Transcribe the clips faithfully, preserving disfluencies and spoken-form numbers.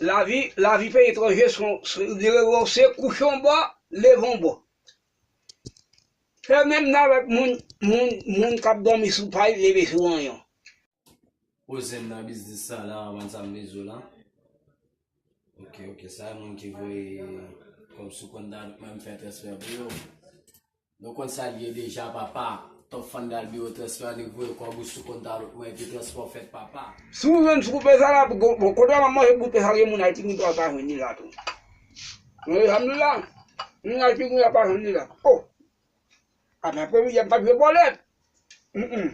Lavi, lavi peyi etranje se, se, se kouche yon bò, leve yon bò. Se menm jan avèk moun, moun, moun k ap dòmi sou pay, leve sou ranyon. Poze m nan biznis sa la, anvan sa m bezwen la. Ok, ok, sa e moun ki voye kòb sou kont la, mwen m fè transfè pou yo. Nou konn sa l ye deja, papa. Top Fandal biro transfè, annik voye kòb ou sou kont a lòt mwen, epi transfè w fèt, papa. Si w jwenn sou koupe sa la, bon, bon, kote w ap manje bout sa, gen moun Ayiti ki pa jwenn li la tou. Mwen, alhamdulillah, moun Ayiti ki pa jwenn li la. Oh! Apre, apre, m pa jwe bòlèt. Mm, mm.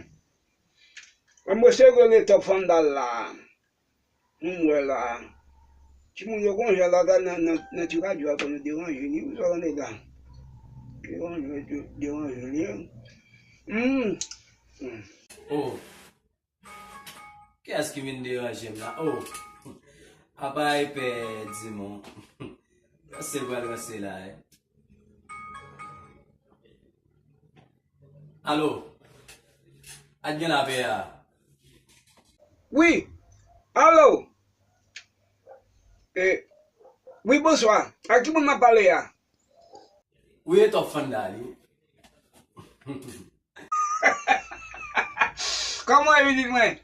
Mwen, mwen se rele Top Fandal la. M wè la. Timoun yo konn jwe la, la nan, nan, nan ti radyo a, konn deranje li, wi, sa konn la. Deranje, deranje li. Hmm. Hmm. Oh. Kiyès ki vin deranje m la? Oh. Apa e pè Dimon. Ranse pral ranse la, eh. Alo. Ak gen lapè a. Wi. Alo. E, wi, bonswa. Ak ki moun m ap pale a? Wi, e Top Fandal, wi. Kòman e pitit mwen?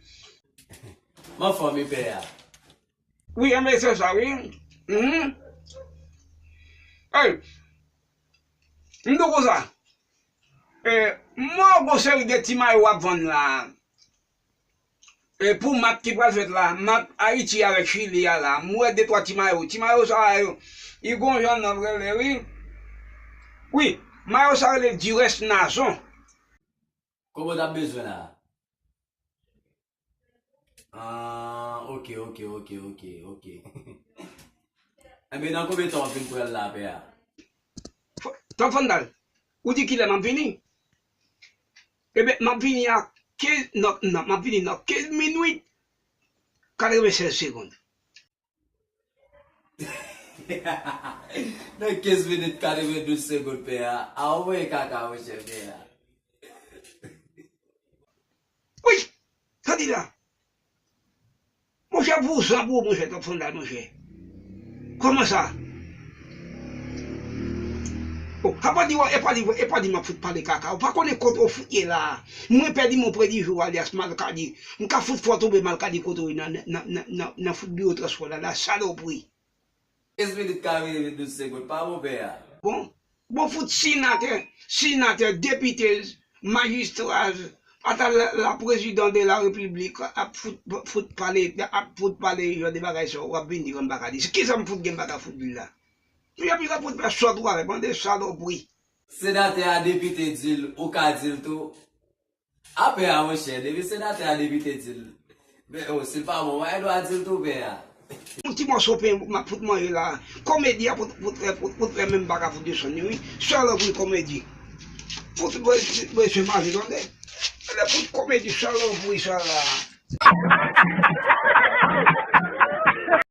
M anfòm, e pè a. Wi, enben se sa, wi. Mhm. Ey, m di w konsa. E, m wè w gon seri de ti mayo w ap vann la. E pou match ki pral fèt la, match Ayiti avèk Chili a la, m wè de twa ti mayo. Ti mayo sa a yo, i gon jan nan rele, wi. Wi, mayo sa rele Dures Nazon. Kòman w t ap bezwen la? Ah, ok, ok, ok, ok, ok. Enben, nan konbyen tan w ap vin pran l la, pè a? F-, Top Fandal, ou di kilè m ap vini? Enben, m ap vini a kenz, non, non, m ap vini nan kenz minit, katrevennsèz segonn. Nan kenz minit, katrevendouz segonn, pè a. A, ou voye kaka, monchè, pè a. Wi, tande la. Monchè, vouzan pou ou, monchè, Top Fandal, monchè. Kòman sa? Oh, apa di, e pa di, e pa di m ap fout pale kaka. Ou pa konnen kote w fout ye la. Mwen pèdi mon predijou alyas Malkadi. M ka fout fè w tonbe Malkadi kote w ye nan, nan, nan, nan, nan fout biwo transpò la, la, salopri. Kenz minit, katrevendouz segonn, pa bon, pè a. Bon, bon, fout senatè, senatè, depite, majistra, ata la, la prezidan de la repiblik ap fout, fout pale, ap fout pale jan de bagay sa, w ap vin di w m pa ka di. Kisa m fout gen m pa ka fout di la? Pi, pi ka fout fè sòt ou avè bande salopri. Senatè a, depite di l, ou ka di l tou. Apre a, monchè, depi senatè a, depite di l. Men, oh, si l pa bon, w pa gen dwa di l tou, pè a. Yon ti mòso pen m ap fout manje la. Komedi a pou, pou, pou, pou, pou fè menm pa ka fout desann li, wi. Salopri komedi. Fout mwen, mwen se manje, tande. Lè fout komedi, salopri sa la.